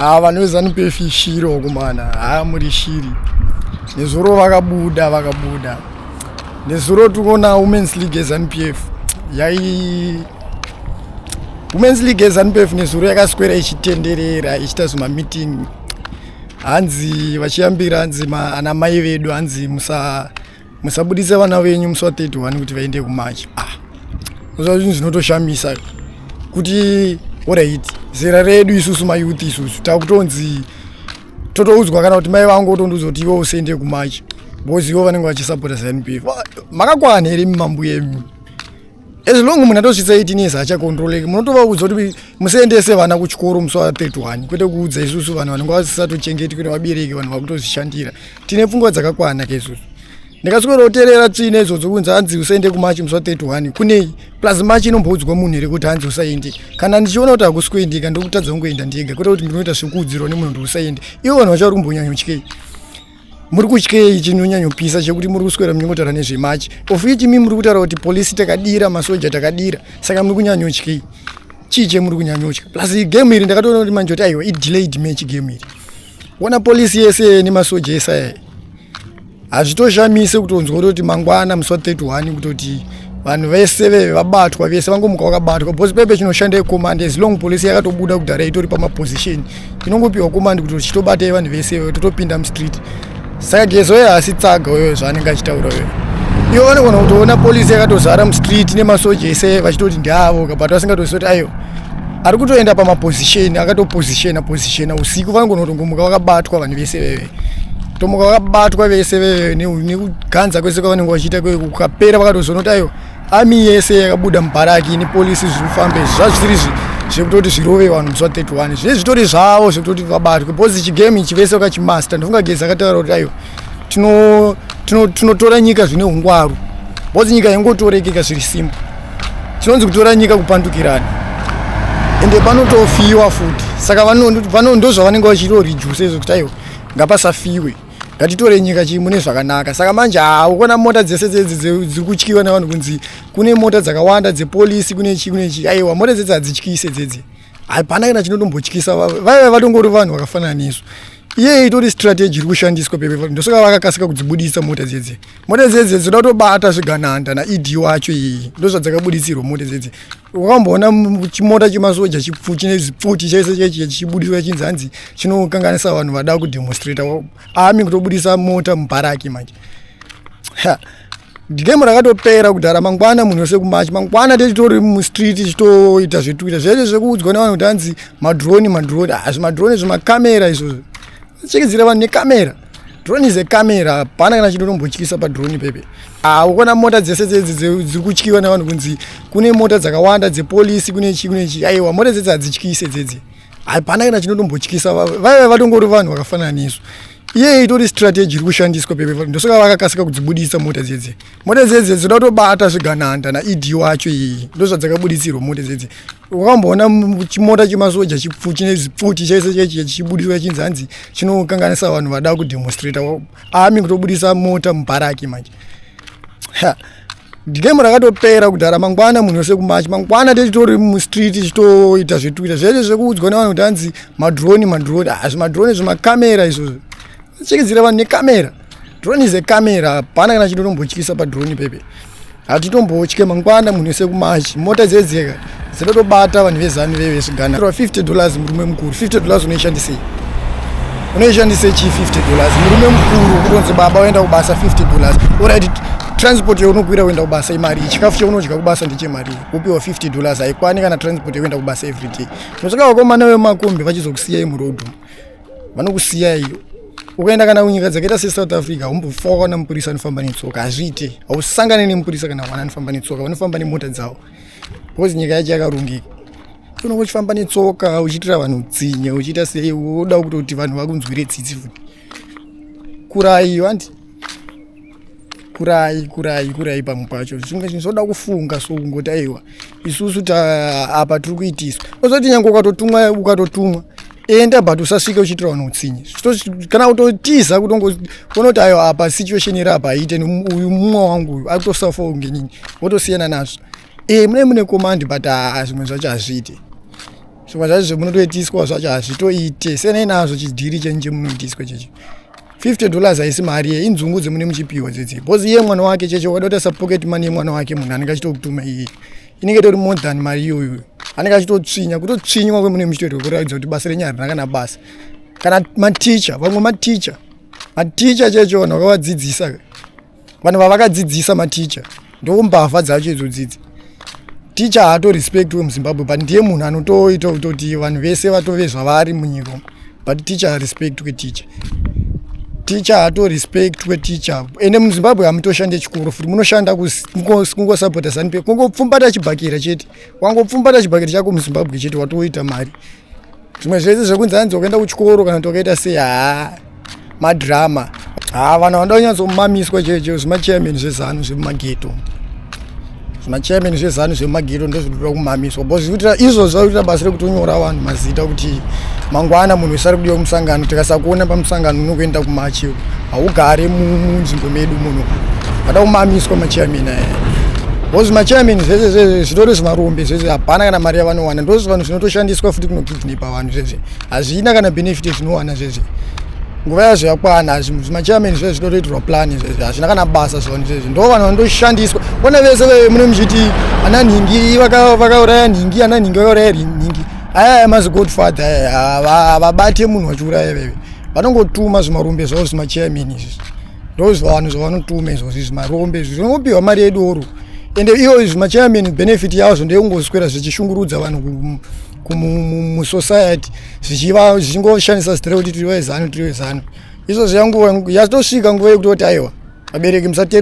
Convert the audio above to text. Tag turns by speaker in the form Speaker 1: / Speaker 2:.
Speaker 1: Haa, vanhu veZANU PF ishiri wakumana. Haa, muri shiri. Nezuro vakabuda, vakabuda nezuro. Tikuona Women's League yeZANU PF yai Women's League yeZANU PF nezuro yakaswera ichitenderera, ichiita zvimameeting, hanzi vachiyambira, hanzi ana mai vedu, hanzi musabudise vana venyu musi wa31 kuti vaende kumarch. Ah, uza zvinhu zvinotoshamisa kuti alright, zera redu isusu mayouth, isusu takutonzi totoudzwa, kana kuti mai vangu otondiudza kuti iwe usaende kumarch because ivo vanenge vachisapota ZANU PF. Makakwana here mumambuya imi? As long munhu atosvitsa 18 years hachakontroleki. Munotovaudza kuti musaendese vana kuchikoro musi wa31, kwete kuudza isusu vanhu vanenge vasisatochengetwi nevabereki, vanhu vakutozvishandira, tine pfungwa dzakakwana ke isusu. Ndikaswera kuteerera tsvina idzodzo kunzi hanzi usaende kumarch musi wa31. Kunei? Plus march inomboudzwa munhu here kuti hanzi usaende? Kana ndichiona kuti hakusi kuendeka, ndokutadza kungoenda ndega, kwete kuti ndinoita zvekuudzirwa nemunhu kuti usaende. Ivo vanhu vacho vari kumbonyanyotyei? Muri kutyei chinonyanyopisa chekuti muri kuswera muchingotaura nezvemarch, of which imi muri kutaura kuti polisi takadira, masoja takadira? Saka muri kunyanyotyei? Chii chemuri kunyanyotya? Plus game iri ndakatoona kuti manje kuti aiwa, idelayed match game iri. Ona polisi yese nemasoja ese aya, hazvitoshamise kutonzwa kutoti mangwana musi wa31 kutoti vanhu vese veve vabatwa, vese vangomuka vakabatwa, because pepe chinoshanda icommand. As long polisi yakatobuda kudhara, itori pamaposition, inongopiwa command kuti chitobatai vanhu vese, totopinda mustreet. Saka Gezo uyo haasi tsaga uyo zvaanenge achitaura uyo. Ivo vanogona kutoona polisi yakatozara mustreet nemasoja ese vachitoti ndeavo, but vasingatozivi kuti aiwa, ari kutoenda pamaposition, akatopositiona positiona usiku. Vanogona kutongomuka vakabatwa vanhu vese veve, tomuka vakabatwa vese veve nekuganza kwese kwavanenge vachiita. Kukapera vakatozoona kuti aiwa, army yese yakabuda mubaraki nepolisi, zviri kufamba izvi zvazvisiri zvekutoti zvirove vanhu musi wa31. Zvine zvitori zvavo zvekutoti vabatwe, because chigame ichi vese vakachimaster. Ndofunga Geza akataura kuti aiwa, tinotora nyika zvine ungwaru, because nyika ingotorekeka zviri simple. Chinonzi kutora nyika kupandukirana, ende panotofiwa futi. Saka ndo zvavanenge vachitoreduce izvo kuti aiwa, ngapasafiwe, ngatitore nyika chii mune zvakanaka. Saka manje haa, ukuona mota dzese dzedzi dziri kutyiwa nevanhu kunzi kune mota dzakawanda dzepolisi, kune chii, kune chii. Aiwa, mota dzedzi hadzityise dzedzi, hapana kana chinotombotyisa. Vaiva vatongori vanhu vakafanana nesu. Iye itori strategy iri kushandiswa pepe. Ndosaka vakakasika kudzibudisa mota dzedzi. Mota dzedzi dzoda kutobata zvigananda naED wacho iyi, ndozvadzakabuditsirwa mota dzedzi. Wakamboona chimota chemasoja chine zvipfuti chese chechi chichibudiswa chinzi hanzi chinokanganisa vanhu vada kudemonstrata? Army kutobudisa mota mubaraki manje. Game rakatopera kudhara. Mangwana munhu wese kumarch. Mangwana tichitori mustreet, tichitoita zvetuita zvese zvekuudzwa nevanhu kuti hanzi madrone, madrone. Ah, zvimadrone, zvimakamera izvozvo, chekidzira vanhu nekamera. Drone is a camera. Hapana kana chinotombotyisa padrone pepe. Ah, ukuona mota dzese dzedzi dziri kutyiwa nevanhu kunzi kune mota dzakawanda dzepolisi, kune chii, kune chii. Aiwa, mota dzedzi hadzityise dzedzi, hapana kana chinotombotyisa. Vaiva vatongori vanhu vakafanana nesu. Iye itori strategy iri kushandiswa pepe. Ndosaka vakakasika kudzibudisa mota dzedzi. Mota dzedzi dzoda kutobata zvigananda naED wacho iyi, ndozvadzakabuditsirwa mota dzedzi. Wakamboona chimota chemasoja chine zvipfuti chese chechi chichibudiswa chinzi hanzi chinokanganisa vanhu vada kudemonstrata? Army kutobudisa mota mubaraki manje. Game rakatopera kudhara. Mangwana munhu wese kumarch. Mangwana tichitori mustreet, tichitoita zvetuita zvese zvekuudzwa nevanhu kuti hanzi madrone, madrone. Ah, zvimadrone, zvimakamera izvozvo, chekidzira vanhu nekamera. Drone is a camera. Hapana kana chinotombotyisa padrone pepe, hatitombotye. Mangwana munhu wese kumarch. Mota dzedzeka dzinotobata vanhu veZANU veve zvigana. $50, murume mukuru, $50 unoishandisei? Unoishandisei chii $50? Murume mukuru, kutonzi baba waenda kubasa, $50. Alright, transport yaunokwira kuenda kubasa imari, chikafu chaunodya kubasa ndechemari. Upiwa $50, haikwani kana transport yekuenda kubasa everyday. Nosaka vakomana vemakombi vachizokusiyai muroad, vanokusiyai. Ukaenda kana kunyika dzakaita seSouth Africa, haumbofa wakaona mupurisa anofamba netsoka. Hazviite, hausangane nemupurisa kana mwana anofamba netsoka. Vanofamba nemota dzavo because nyika yacho yakarongeka. Unonge uchifamba netsoka uchiitira vanhu utsinye, uchiita sei, woda kutoti vanhu vakunzwire tsitsi futi. Kurai vanti kurai, kurai, kurai. Pamwe pacho zvimwe zvinhu zvoda kufunga, so kungoti aiwa, isusu ta apa tiri kuitiswa. Ozoti nyange ukatotumwa, ukatotumwa, enda, but usasvike uchiitira vanhu utsinye. Kana kutotiza, kutongoona kuti aiwa, apa situation iri apa haite, uyu mumwe wangu uyu akutosafa kunge nini, wotosiyana nazvo. E, mune command, but haa, zvimwe zvacho hazviite. Zvimwe zvacho zvemunotoitiswa zvacho hazvitoite. Siyanai nazvo chidhiri chenyu chemunoitiswa chechi. $50 haisi mari ye inzungu dzemune muchipiwa dzedzi. Because iye mwana wake cheche wakada kutarisa pocket money yemwana wake munhu anenge achitokutuma iye. Inenge itori more than mari iyoyo. Anenge achitotsvinya, kutotsvinywa kwemune muchitoitwa kuratidza kuti basa renyu harina kana basa. Kana maticha, vamwe maticha. Maticha cheche vanhu vakavadzidzisa. Vanhu vavakadzidzisa maticha ndo mbavha dzacho idzo dzidzi. Ticha haatorespectwe muZimbabwe but ndiye munhu anotoita kutoti vanhu vese vatove zvavari munyika umu. But ticha harespectwe ticha. Ticha haatorespectwe ticha. Ende muZimbabwe hamutoshande chikoro futi munoshanda kungosapota ZANU PF kungopfumbata chibhakera chete. Wangopfumbata chibhakera chako muZimbabwe chete watoita mari. Zvimwe zvese zvekunzi hanzi wakaenda kuchikoro kana kuti wakaita sei haa madrama. Haa vanhu vanoda kunyatsomamiswa chaicho zvimachairman zveZanu zvemumageto. Zvimachairman zveZanu zvemumageto ndozvinoda kumamiswa because zvikuitira izvozvo zvakuita basa rekutonyora vanhu mazita kuti mangwana munhu wese ari kudiwa kumusangano tikasakuona pamusangano unokuenda kumachi haugare munzvimbo medu muno. Vada kumamiswa machairman aya. Because machairman zvese zvese zvitori zvimarombe zvese hapana kana mari yavanowana ndozvanhu zvinotoshandiswa futi kunokidnepa vanhu zvese hazvina kana benefit zvinowana zvese nguva yazvo yakwana zvimachairman zvese zvinotoitirwa plan zvese hazvina kana basa zvanhu zvese ndo vanhu vanotoshandiswa ona vese mune muchiti ana nhingi vakauraya nhingi ana nhingi vakauraya nhingi aya aya mazigodfather aya havabate munhu vachiuraya veve vanongotuma zvimarombe zvavo zvimachairman izvi ndozvanhu zvavanotuma izvozvi zvimarombe izvi zvinongopiwa mari yedoro ende iyo zvimachairman benefit yazvo ndeyekungoswera zvichishungurudza vanhu musociety zvichingoshandisa zita rekuti tiri vezanu tiri vezanu izvozvo yanguva yatosvika nguva yekutoti aiwa vabereki musate.